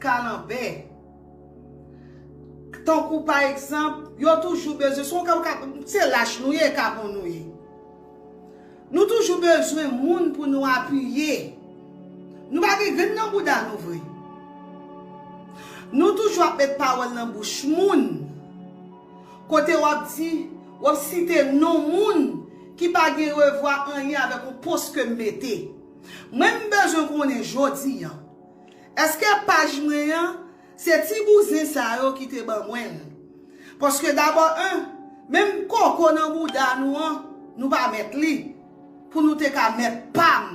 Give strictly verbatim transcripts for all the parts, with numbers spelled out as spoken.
kalanbè. Tankou pa egzanp, yo toujou bezwen, se yon ka, ka, se lach nou ye, kapon nou ye. Nou toujou bezwen moun pou nou apiye. Nou pa gen grenn nan bouda nou vre. Nou toujou ap met pawòl nan bouch moun. Kote w ap di, w ap site non moun ki pa gen revwa anyen avèk yon post ke m mete. Mwen, m bezwen konnen jodi a, èske paj mwen an, se ti bouzen sa yo ki te ban mwen l? Paske dabò, en, menm koko nan bouda nou an, nou pa mèt li, pou nou te ka mèt pa m.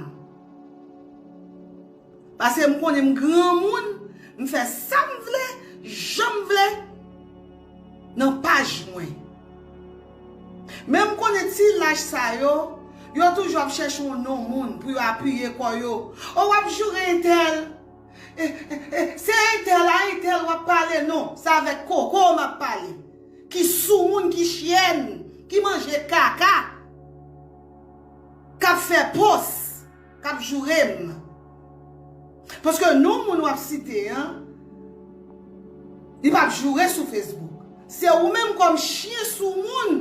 Paske m konnen m granmoun, m fè sa m vle, jan m vle, nan paj mwen. Men m konnen ti lach sa yo, yo toujou ap chèche yon non moun pou yo apiye kò yo. O, w ap joure entèl. E, e, e, se entèl a entèl w ap pale, non. Se avèk koko m ap pale. Ki soumoun, ki chyèn, ki manje kaka, k ap fè pòs, k ap joure m. Paske non moun w ap site an, li p ap joure sou Facebook. Se ou menm kòm chyen soumoun,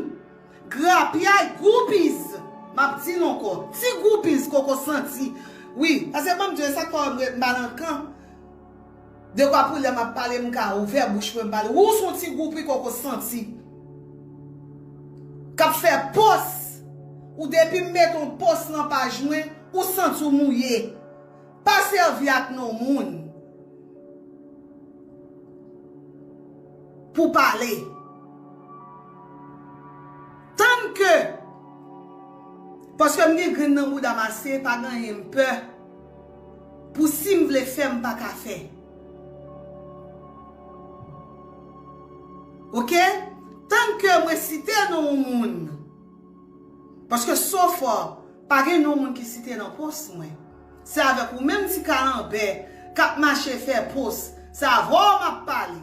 grapyay, groupies. M ap di l ankò, ti groupies koko santi. Wi, paske ban m di w, e sa k fè m ret m pa nan kan. Dekwa pou lè m ap pale, m ka ouvè bouch mwen m pale. Ou se yon ti groupi koko santi. K ap fè pòs. Ou depi m mete yon pòs nan paj mwen, ou santi w mouye. Pa sèvi ak non moun pou pale. Tann ke, paske m gen grenn nan bouda m ase, pa gen anyen m pè. Pou si m vle fè, m pa ka fè. Oke? Tann ke mwen site non yon moun. Paske so far, pa gen non moun ki site nan pòs mwen. Se avèk ou menm ti kalanbè k ap mache fè pòs. Se avè w m ap pale.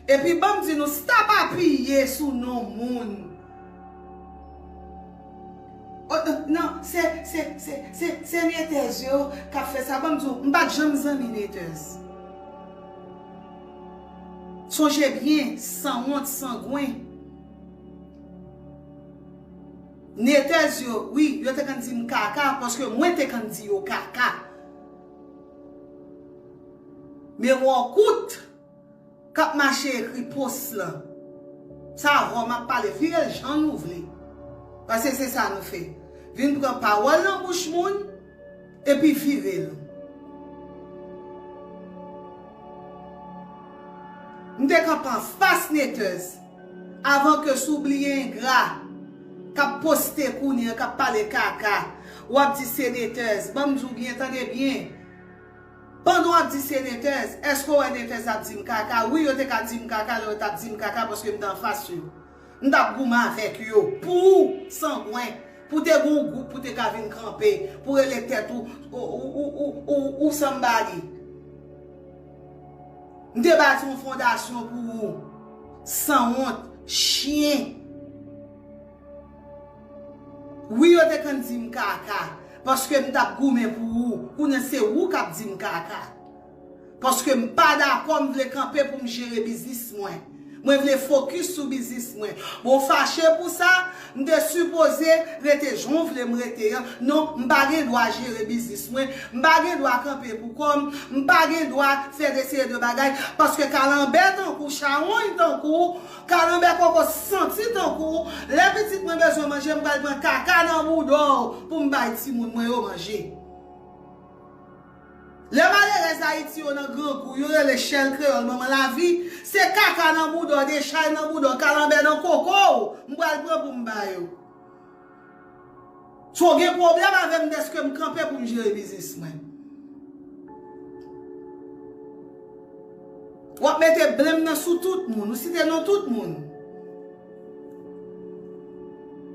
Epi ban m di nou, stop apiye sou non moun. O, non, se, se, se, se, se netèz yo k ap fè sa. Ban m di w, m pa t janm zanmi netèz. Sonje byen, sanwont, sangwen. Netèz yo, wi, yo te konn di m kaka, paske mwen te konn di yo kaka. Men wòkout k ap mache ekri pòs lan. Sa avè w m ap pale, vire l jan nou vle. Paske se sa nou fè. Vin pran pawòl nan bouch moun, epi vire l. M te kanpe anfas netèz. Avan ke sou bliye engra k ap poste kounye a, k ap pale kaka, w ap di se netèz. Ban m di w byen, tande byen. Pandan w ap di se netèz, èske w wè netèz ap di m kaka? Wi, yo te ka di m kaka lè yo t ap di m kaka paske m te anfas yo. M t ap goumen avèk yo. Pou ou, sangwen, pou te gen yon gwoup pou te ka vin kanpe, pou rele tèt ou, ou, ou, ou, ou, ou, ou somebody. M te bati yon fondasyon pou ou. Sanwont, chyen. Wi, yo te konn di m kaka, paske m t ap goumen pou ou. Kounye a se ou k ap di m kaka. Paske m pa dakò, m vle kanpe pou m jere biznis mwen. Mwen vle fokis sou biznis mwen. Bon, fache pou sa, m te sipoze rete jan w vle m rete an. Non, m pa gen dwa jere biznis mwen. M pa gen dwa kanpe pou kò m. M pa gen dwa fè de seri de bagay. Paske kalanbè tankou, chawony tankou, kalanbè koko santi tankou, lè pitit mwen bezwen manje, m pral pran kaka nan bouda w pou m bay timoun mwen yo manje. Lè malerèz Ayiti yo nan grangou, yo rele chèl kreyòl manman lavi, se kaka nan bouda w, dechay nan bouda w, kalanbè nan koko w, m pral pran pou m ba yo. Si w gen pwoblèm avè m dèske m kanpe pou m jere biznis mwen. W ap mete blenm nan sou tout moun, ou site non tout moun.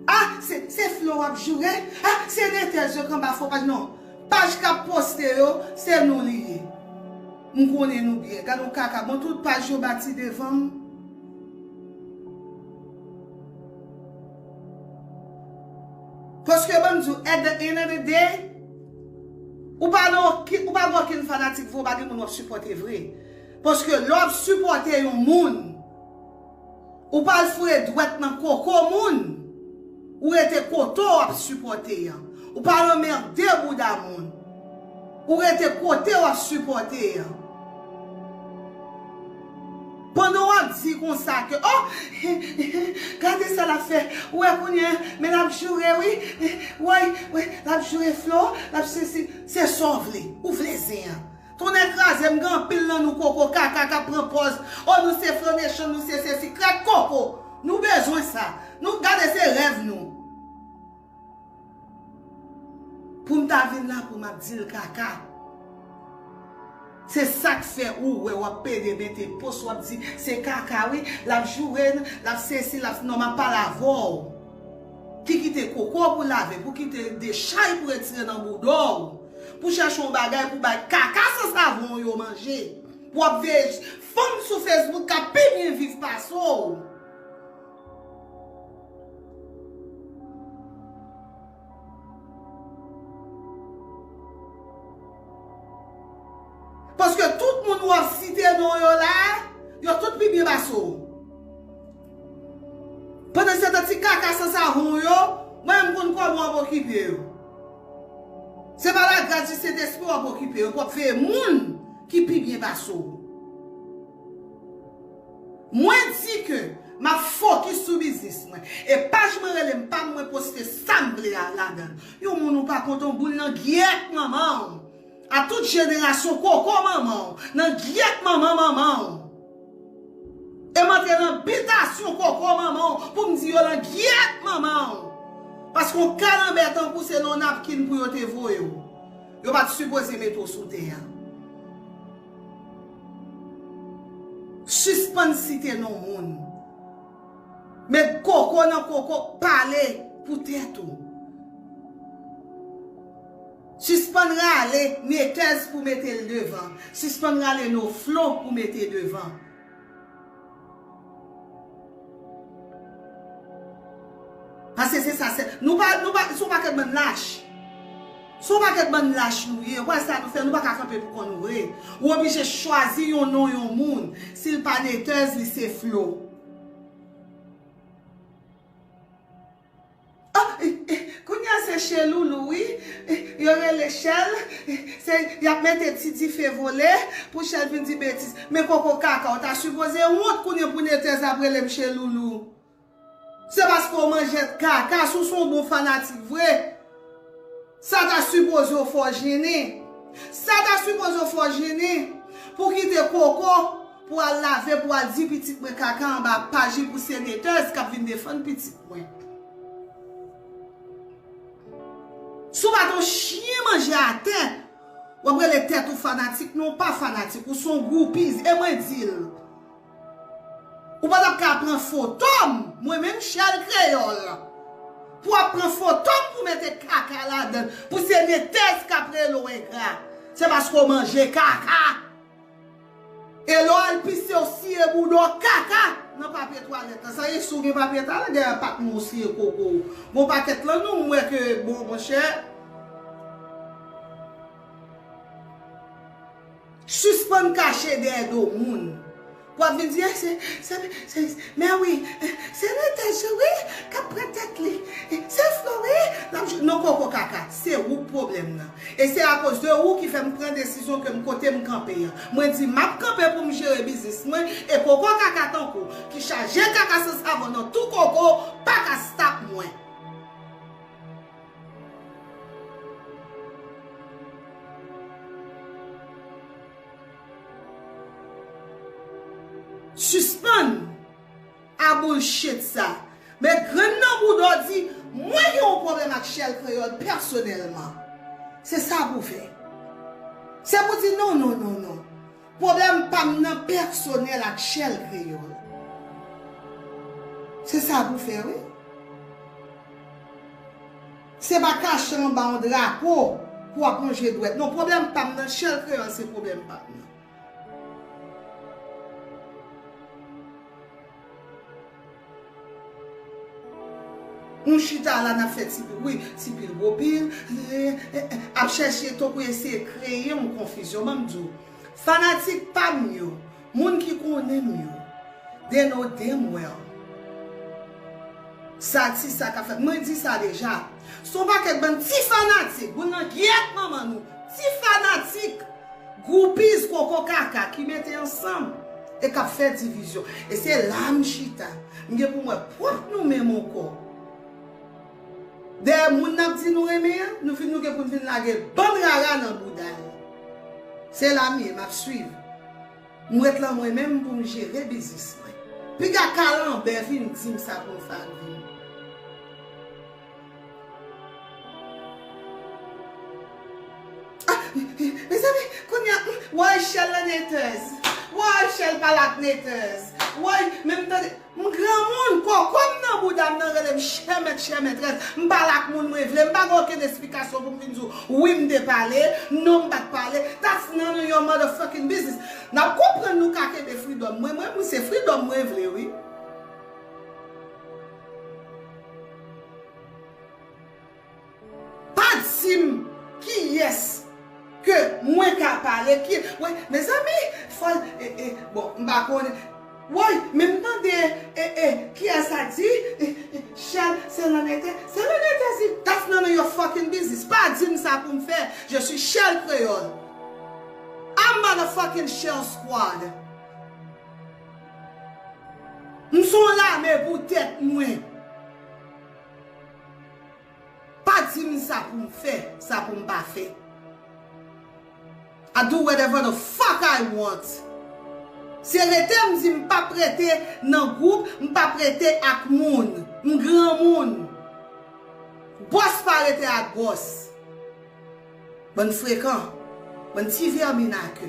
Ah, se, se Flo w ap joure? Ah, se netèz yo k anba fo paj. Non. Paj k ap poste yo, se nou li ye. M konnen nou byen. Gade yon kaka. Bon, tout paj yo bati devan m. Paske ban m di w, at the end of the day, Ou pa nan okenn, ou pa gen okenn fanatik vre, ou pa gen moun w ap sipòte vre. Paske lè w ap sipòte yon moun, ou pa al foure dwèt nan koko moun, ou rete kote w ap sipòte an. Ou pa al anmède bouda moun, ou rete kote w ap sipòte an. Pandan w ap di konsa ke, oh, gade sa l ap fè, ou wè kounye a, men l ap joure wi, woy, woy, l ap joure Flo, l ap sesi, se sa w vle, ou vle zen an. Tonnè kraze m, gen anpil nan nou koko kaka k ap pran pòz, oh, nou se Flo Nation, nou se sesi, krèk koko, nou bezwen sa, nou gade se rèv nou. Pou m ta vin la pou m ap di l kaka. Se sa k fè ou wè w ap pede mete post, w ap di se kaka wi, l ap joure n, l ap sesi, l ap, non, m ap pale avè w. Ki kite koko pou lave, pou kite dechay pou retire nan bouda w. Pou chèche yon bagay pou bay kaka san savon yo manje. Pou w ap veye fanm sou Facebook k ap pi byen viv pase w. Paske tout moun w ap site non yo la, yo tout pi byen pase w. Pandan se tan ti kaka san savon yo, mwen menm konn kòman w ap okipe yo. Se pa lagras di Sentespri w ap okipe yo, pou w ap veye moun ki pi byen pase w. Mwen di ke m ap fokis sou biznis mwen. E paj mwen rele m pa m, mwen poste sa m vle a ladan l. Yon moun ou pa kontan, boul nan gyèt manman w. A tout jenerasyon koko manman w, nan gyèt manman manman w. E m antre nan bitasyon koko manman w pou m di yo nan gyèt manman w. Paske yon kalanbè tankou se nan napkin pou yo te voye w. Yo pa t sipoze mete w sou tè a. Sispann site non moun. Met koko nan koko, pale pou tèt ou. Sispann rale netèz pou mete l devan. Sispann rale no Flo pou mete devan. Paske se sa, se, nou pa, nou pa, se yon pakèt bann lach. Se yon pakèt bann lach nou ye. Ou wè sa nou fè, nou pa ka kanpe pou kò nou vre. Ou oblije chwazi yon non yon moun. Si l pa netèz, li se Flo. Ah, eh, eh, kounye a se Cheloulou, wi. Eh, yo rele Chèl. Eh, se, y ap mete ti dife vole pou Chèl vin di betiz. Men koko kaka, w ta sipoze wont kounye pou netèz ap rele m Cheloulou. Se paske w manje kaka, si w se yon bon fanatik vre. Sa ta sipoze w fè w jennen. Sa ta sipoze w fè w jennen pou kite koko, pou al lave, pou al di pitit mwen kaka anba paj li pou se netèz k ap vin defann pitit mwen. Si w pa t yon chyen manje atè, w ap rele tèt ou fanatik, non, w pa fanatik, ou se yon groupies, e mwen di l. Ou pa t ap ka pran foto m, mwen menm Chèl Kreyòl, pou w ap pran foto m pou mete kaka ladan l, pou se netèz k ap rele w engra. Se paske w manje kaka. E lè w al pise, w siye bouda w kaka nan papye twalèt la. Sa ye, si w gen papye twalèt, dèyè pat mwen w siye koko w. Gon pakèt lan nou m wè ke, bon, monchè. Sispann kache dèyè do moun. W ap vin di, eh, se, se, se, men wi, eh, se Nathalie wi k ap pran tèt li. Eh, se Flo wi, l ap jwe. Non, koko kaka, se ou k pwoblèm nan. E se akoz de ou ki fè m pran desizyon ke m kote m kanpe an. Mwen di m ap kanpe pou m jere biznis mwen, e koko kaka tankou w, ki chaje kaka san savon nan tou koko, pa ka stop mwen. Sispann a bullshit sa. Met grenn nan bouda w, di, mwen gen yon pwoblèm ak Chèl Kreyòl pèsonèlman. Se sa pou w fè. Se pou w di non, non, non, non. Pwoblèm pa m nan pèsonèl ak Chèl Kreyòl. Se sa pou w fè, wi. Se pa kache anba yon drapo pou w ap lonje dwèt. Non, pwoblèm pa m nan, Chèl Kreyòl se pwoblèm pa m nan. Nou chita la, n ap fè ti pil, wi, ti pil gwo pil, eh, eh, eh, ap chèche tankou eseye kreye yon konfizyon. Ban m di w, fanatik pa m yo, moun ki konnen m yo, they know damn well sa ti sa k ap fèt. Mwen di sa deja. Se yon pakèt bann ti fanatik, boul nan gyèt manman nou, ti fanatik, groupies, koko kaka ki mete ansanm e k ap fè divizyon. E se la m chita. M gen pou m wè pwòp nou menm ankò. Dèyè moun n ap di nou renmen an, nou vin, nou gen pou n vin lage bann rara nan bouda l. Se la m ye, m ap swiv. M ret lan mwen menm pou m jere biznis mwen. Piga kalanbè vin di m sa pou m fè ak vi m. Ah, mezanmi, kounye a, woy, Shell nan netèz. Woy, Shell pa la k netèz. Woy, men m tande, m granmoun, koko m nan bouda m nan rele m chè mèt, chè mètrès. M pale ak moun mwen vle, m pa gen okenn esplikasyon pou m vin di w, wi, m te pale, non, m pa t pale. That's none of your motherfucking business. N ap konprann nou ka kenbe freedom mwen, mwen, mwen se freedom mwen vle, wi. Pa di m kiyès ke mwen ka pale, ki, wi, mezanmi, fò, e, e, bon, m pa konnen. Woy, men m tande, e, e, kiyès sa di, e, e, Shell, se lannete, se lannete, si, that's none of your fucking business. Pa di m sa pou m fè. Je suis Shell Créole. I'm motherfucking Shell Squad. M se yon lame pou tèt mwen. Pa di m sa pou m fè, sa pou m pa fè. I do whatever the fuck I want. Se rete m di m p ap rete nan gwoup, m p ap rete ak moun. M granmoun. Bòs pa rete ak bòs. Bann frekan, bann ti vèmin a ke,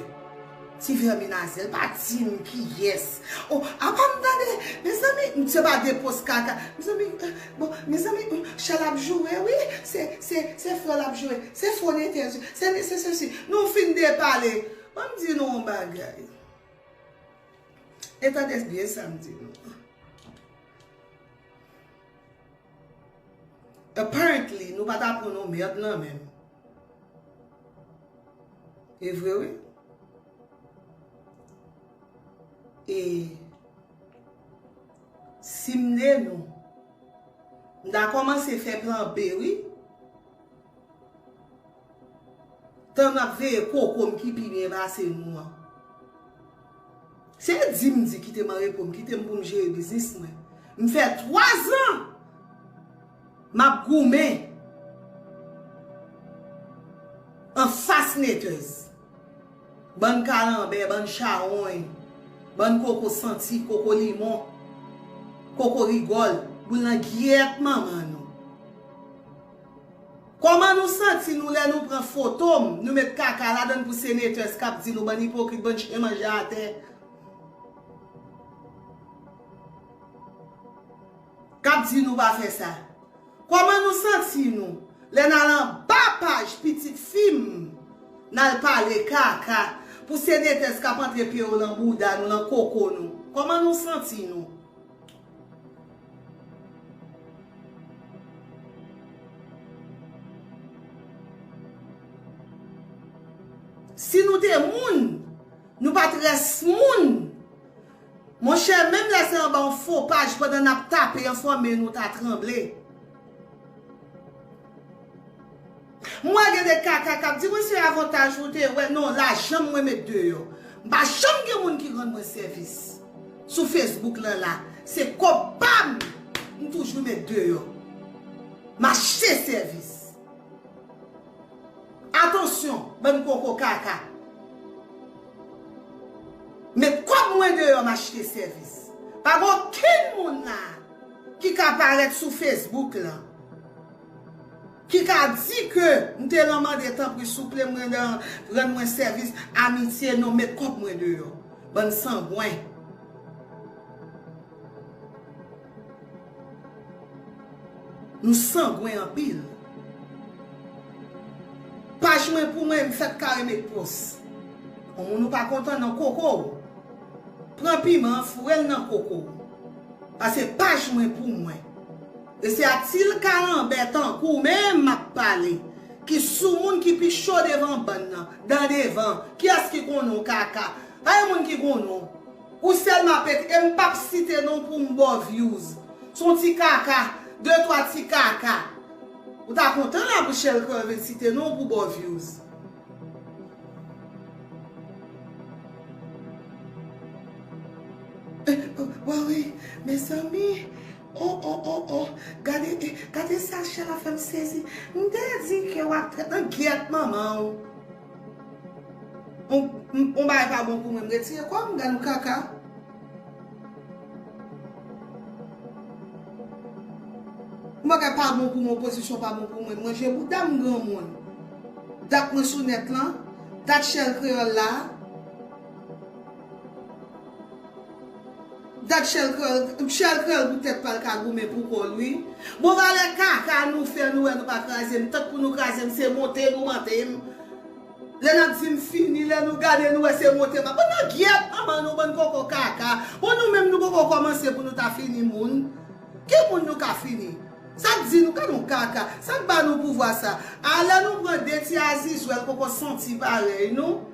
ti vèmin a zèl, pa di m kiyès. O, apa m tande, mezanmi, se pa de pòs kaka. Mezanmi, eh, bon, mezanmi, Shell ap joure, wi, se, se, se frè l ap joure, se fo netèz, se, se, se, se, nou fin depale. Ban m di nou yon bagay. E tande byen sa m di nou. Apparently, nou pa ta pran non mèd nan men m. E vre, wi. E si m de nou, m ta kòmanse fè plan B, wi. Tan n ap veye koko m ki pi byen pase nou an. Se di m di kite m an repo, m kite m pou m jere biznis mwen. M fè twa zan m ap goumen anfas netèz. Bann kalanbè, bann chawony, bann koko santi, koko limon, koko rigòl, boul nan gyèt manman nou. Kòman nou santi nou lè nou pran foto m, nou met kaka ladann pou se netèz k ap di nou bann ipokrit, bann chen manje atè? K ap di nou pa fè sa. Kòman nou santi nou lè n al anba paj pitit fi m, n al pale kaka pou se netèz k ap antre pye yo nan bouda nou, nan koko nou? Kòman nou santi nou? Si nou te moun, nou pa t rès moun. Monchè, menm lè se anba yon fo paj, pandan n ap tape, enfòme nou ta tranble. M wè gen de kaka k ap di, "Mwen se avantaj ou te wè." Non, lajan m mwen met deyò. M pa janm gen moun ki rann mwen sèvis sou Facebook lan la. Se kòb pa m, m toujou met deyò. M achte sèvis. Atansyon, bann koko kaka. Met kòb mwen deyò, m achte sèvis. Pa gen okenn moun la ki ka parèt sou Facebook lan, ki ka di ke m te lan mande, tanpri, souple, mwen nan, rann mwen sèvis, amitye, non, met kòb mwen deyò. Bann sangwen. Nou sangwen anpil. Paj mwen pou mwen, m fèt kare met pòs. Yon moun ou pa kontan nan koko w, pran piman an, foure l nan koko w. Pase paj mwen pou mwen. E se a ti kalanbè tankou w menm m ap pale, ki sou moun ki pi cho devan bann nan, dan devan. Kiyès ki konnen w kaka? Pa gen moun ki konnen w. Ou sèlman ap ekri, e m p ap site non w pou m ba w views. Se yon ti kaka, de twa ti kaka. Ou ta kontan la pou Shell Kreyòl vin site non w pou ba w views. Wi, wi, mezanmi. Oh, oh, oh, oh. Gade, eh, gade sa Shell ap fè m sezi. M te di ke w ap trèt nan gyèt manman w. On, on bagay pa bon pou mwen, m retire kò m, gad yon kaka. On bagay pa bon pou mwen, pozisyon pa bon pou mwen, m manje bouda m granmoun. Dat mwen sou nèt lan, dat Shell Kreyòl la. Dat Shell Kreyòl, Shell Kreyòl poutèt pa l ka goumen pou kò l, wi. Bon, valè kaka nou fè, nou wè nou pa kraze m. Tank pou nou kraze m, se monte nou monte m. Lè n ap di m fini, lè nou gade, nou wè se monte m ap. Bon, nan gyèt manman nou, bann koko kaka. Bon, nou menm nou poko kòmanse pou nou ta fini moun. Ki moun nou ka fini? Sa k di nou ka nou kaka? Sa k ba nou pouvwa sa? A lè nou pran de ti azizwèl koko santi parèy nou.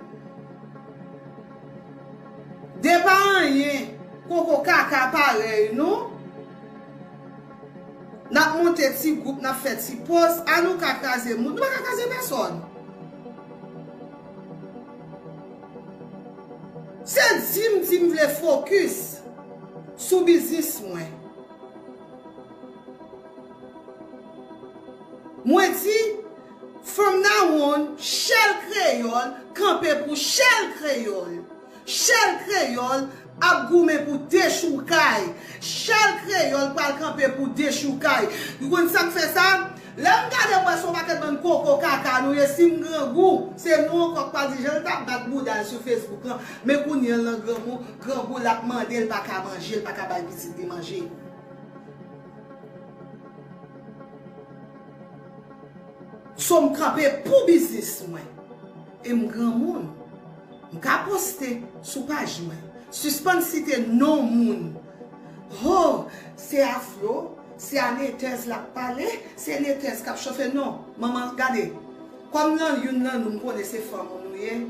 De pa anyen koko kaka parèy nou. N ap monte ti gwoup, n ap fè ti pòs. A nou ka kraze moun. Nou pa ka kraze pèsòn. Se di m, di m vle fokis sou biznis mwen. Mwen di, from now on, Shell Kreyòl kanpe pou Shell Kreyòl. Shell Kreyòl ap goumen pou dechoukay. Shell Kreyòl pral kanpe pou dechoukay. Ou konn sa k fè sa? Lè m gade, m wè se yon pakèt bann koko kaka nou ye, si m grangou, se nou ankò k pral di jan l t ap bat bouda l sou Facebook lan, men kounye a l nan grangou, grangou l ap mande, l pa ka manje, l pa ka bay pitit li manje. So m kanpe pou biznis mwen. E m granmoun. M ka poste sou paj mwen. Sispann site non moun. Ho, se a Flo, se a netèz l ap pale, se netèz k ap chofe. Non, manman, gade. Kòm nan youn nan nou, m konnen se fanm ou nou ye.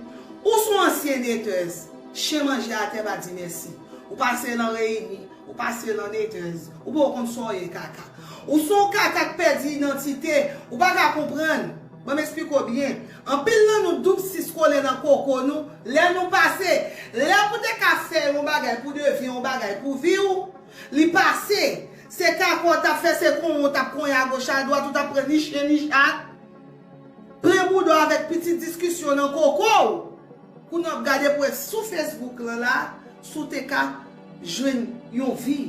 Ou se yon ansyen netèz. Chen manje atè pa di mèsi. Ou pase nan reyini. Ou pase nan netèz. Ou poko konn sa w ye kaka. Ou se yon kaka k pèdi idantite. Ou pa ka konprann. Ban m esplike w byen. Anpil nan nou doub sis kole nan koko nou. Lè nou pase. Lè pou te ka fè yon bagay pou devyen yon bagay pou vi w. Li pase. Se kaka w t ap fè, se konyen w t ap konyen agoch adwat, ou t ap pran ni chen ni chat. Plen bouda w avèk pitit diskisyon nan koko w. Kounye a w ap gade pou wè sou Facebook lan la, si w te ka jwenn yon vi.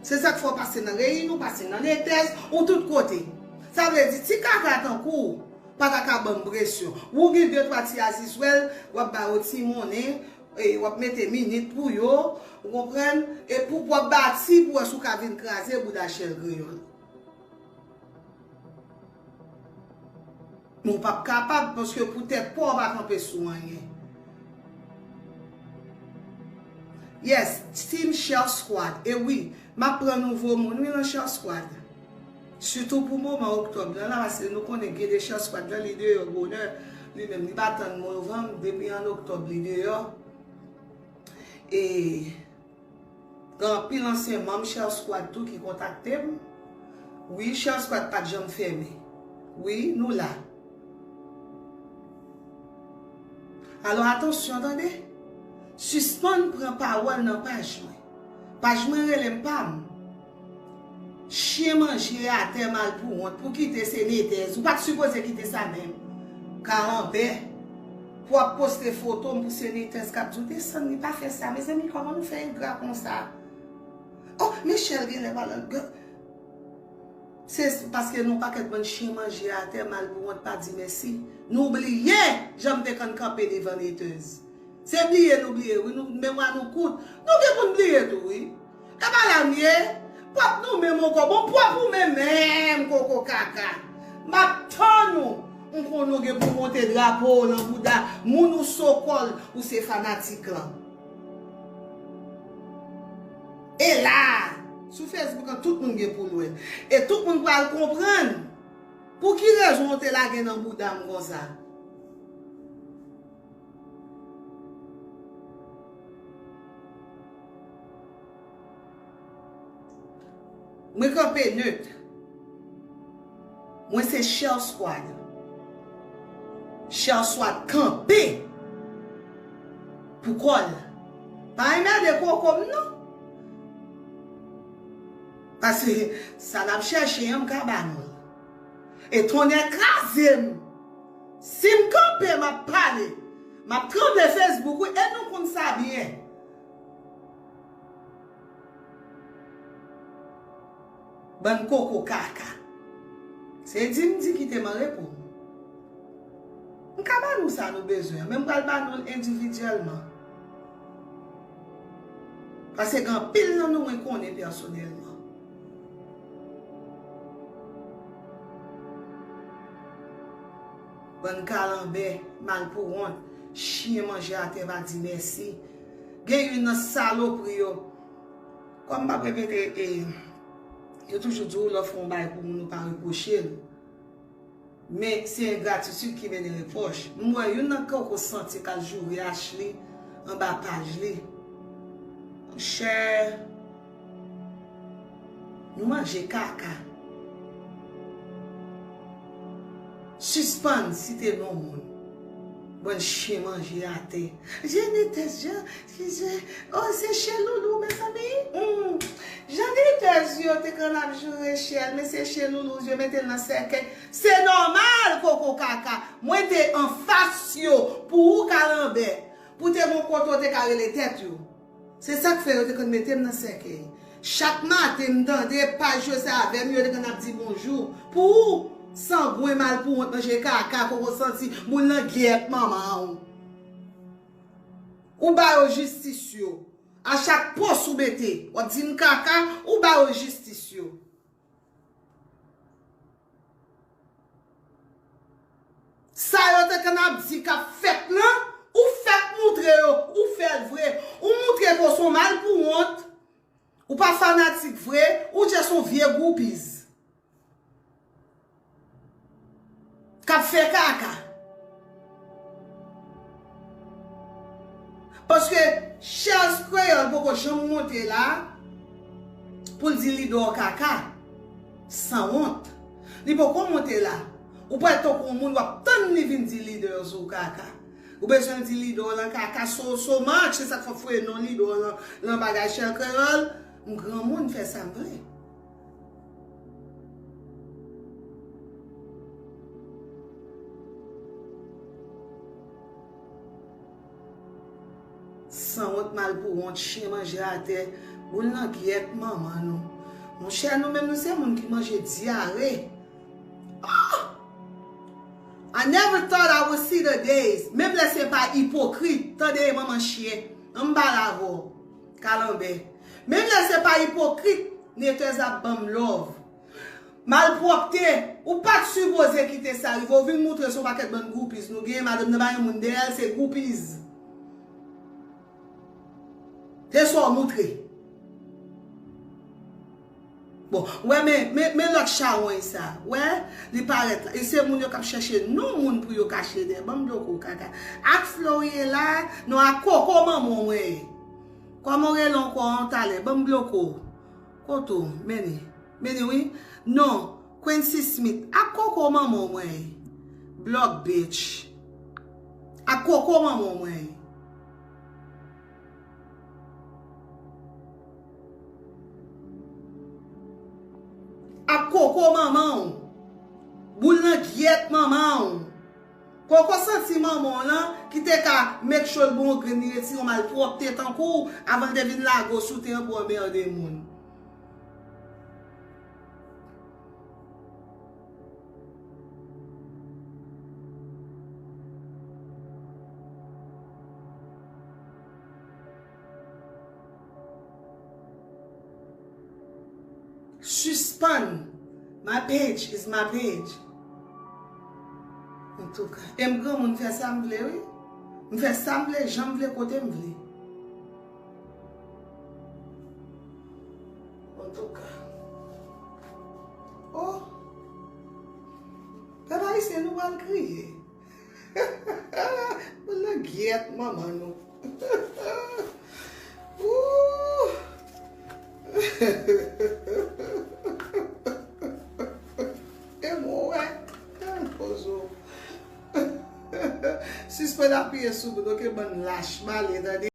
Se sa k fè w pase nan reyini, w pase nan netèz, ou tout kote. Sa vle di, ti kaka tankou w pa ta ka ban m presyon. Ou gen de twa ti azizwèl, w ap ba yo ti monnen, e w ap mete minit pou yo, ou konprann? E pou w ap bati pou wè si w ka vin kraze bouda Shell Kreyòl. Men w p ap kapab, paske poutèt pa w pa kanpe sou anyen. Yes, Team Shell Squad. E wi, m ap pran nouvo moun, wi, nan Shell Squad. Sitou pou moman oktòb lan la, paske nou konnen gen de Shell Squad lan, li deyò bonè. Li menm, li pa tann novanm, depi an oktòb, li deyò. E Gen anpil ansyen manm Shell Squad tou ki kontakte m. Wi, Shell Squad pa t janm fèmen. Wi, nou la. Alò, atansyon, tande. Sispann pran pawòl nan paj mwen. Paj mwen rele m pa m. Chen manje atè, malpouwont, pou kite se netèz. Ou pa t sipoze kite sa menm. Kalanbè. Pou w ap poste foto m pou se netèz k ap di w desann, li pa fè sa. Mezanmi, kòman nou fè engra konsa? Oh, Michel genlè pa nan. Se paske nou pakèt bann chen manje atè, malpouwont, pa di mèsi. Nou bliye jan m te konn kanpe devan netèz. Se bliye nou bliye, wi, nou, memwa nou kout. Nou gen pou n bliye tou, wi. E pa la m ye. Pwòp nou menm ankò. Bon, pwòp ou menm menm, koko kaka. M ap tann ou. M konnen w gen pou w monte drapo w nan bouda moun ou sokòl ou se fanatik lan. E la, Sou Facebook an, tout moun gen pou l wè l. E tout moun pral konprann pou ki rezon w te lage nan bouda m konsa. Mwen kanpe nèt. Mwen se Shell Squad. Shell Squad kanpe pou kò l. Pa anmède koko m non. Paske sa n ap chèche an, m ka ba nou l. E tonnè kraze m. Si m kanpe, m ap pale. M ap tranble Facebook, wi, e nou konn sa byen. Bann koko kaka. Se di m di kite m an repo. M ka ba nou sa nou bezwen an, men m pral ba nou l endividyèlman. Paske gen anpil nan nou mwen konnen pèsonèlman. Bann kalanbè, malpouwont, chen manje atè pa di mèsi. Gen youn nan salopri yo. Kòm m p ap repete, e, yo toujou di w lè w fè yon bagay pou moun, ou pa repwoche l. Men se engratitid ki mennen repwòch. M wè youn nan koko santi k al joure Ashley anba paj li. Monchè, nou manje kaka. Sispann site non moun. Bann chen manje atè. Jenitès Jan, Jan, oh, se Chen Loulou, mezanmi. Hmm. Janitès yo te konn ap joure Chen, men se Chen Loulou, yo mete l nan sèkèy. Se nòmal, koko kaka. Mwen te anfas yo pou ou, kalanbè. Pou te gon kote w te ka rele tèt yo. Se sa k fè yo te konn mete m nan sèkèy. Chak maten, m tande paj yo se avè m yo te konn ap di bonjou. Pou ou, sangwen, malpouwont, manje kaka, koko santi, boul nan gyèt manman w. Ou ba yo jistis yo. A chak pòs ou mete, w ap di m kaka, ou ba yo jistis yo. Sa yo te konn ap di k ap fèt lan, ou fèk moutre yo, ou fè l vre. Ou moutre ke w se yon malpouwont, ou pa fanatik vre, ou just yon vye groupies k ap fè kaka. Paske Shells Kreyòl poko janm monte la pou l di lidè w kaka. Sanwont. Li poko monte la. Ou pral tankou yon moun w ap tann li vin di lidè w sou kaka. Ou bezwen di lidè w lan kaka so, so much, se sa k fè w foure non lidè w lan, lan bagay Shells Kreyòl. M granmoun, fè sa m vle. Sanwont, malpouwont, chen manje atè, boul nan gyèt manman nou. Monchè, nou menm nou se moun ki manje dyare. Ah! I never thought I would see the days. Menm lè se pa ipokrit, tande manman chen, ann m pale avè w, kalanbè. Menm lè se pa ipokrit, netèz ap ban m love. Malpwòpte, ou pa t sipoze kite sa rive w, vin moutre se yon pakèt bann groupies nou genyen, madanm nan pa gen moun dèyè l, se groupies. Se sa w moutre. Bon, wè, men, men, men lòt chawony sa. Wè, li parèt la. E se moun yo k ap chèche non moun pou yo kache dèyè. Ban m bloko kaka. Ak Floriela, non, ak koko manman w mwen ye. Kòman w rele ankò an talè? Ban m bloko. Kote w? Meni. Meni, wi. Non, Quincy Smith. Ak koko manman w mwen ye. Blòk, bitch. Ak koko manman w mwen ye. Ak koko manman w. Boul nan gyèt manman w. Koko santi manman w lan ki te ka make sure l bon grenn, li retire yon malpwòpte tankou w avan l te vin lage w sou teren pou anmède moun. Sispann. My page is my page. Antouka, e m granmoun, m fè sa m vle, wi. M fè sa m vle, jan m vle, kote m vle. Antouka. Oh! Pèp ayisyen, nou pral kriye. Bon, langyèt manman nou. Ooh! E mwen wè. Pozo. Sispann apiye sou moun, oke, bann lach, male, tande.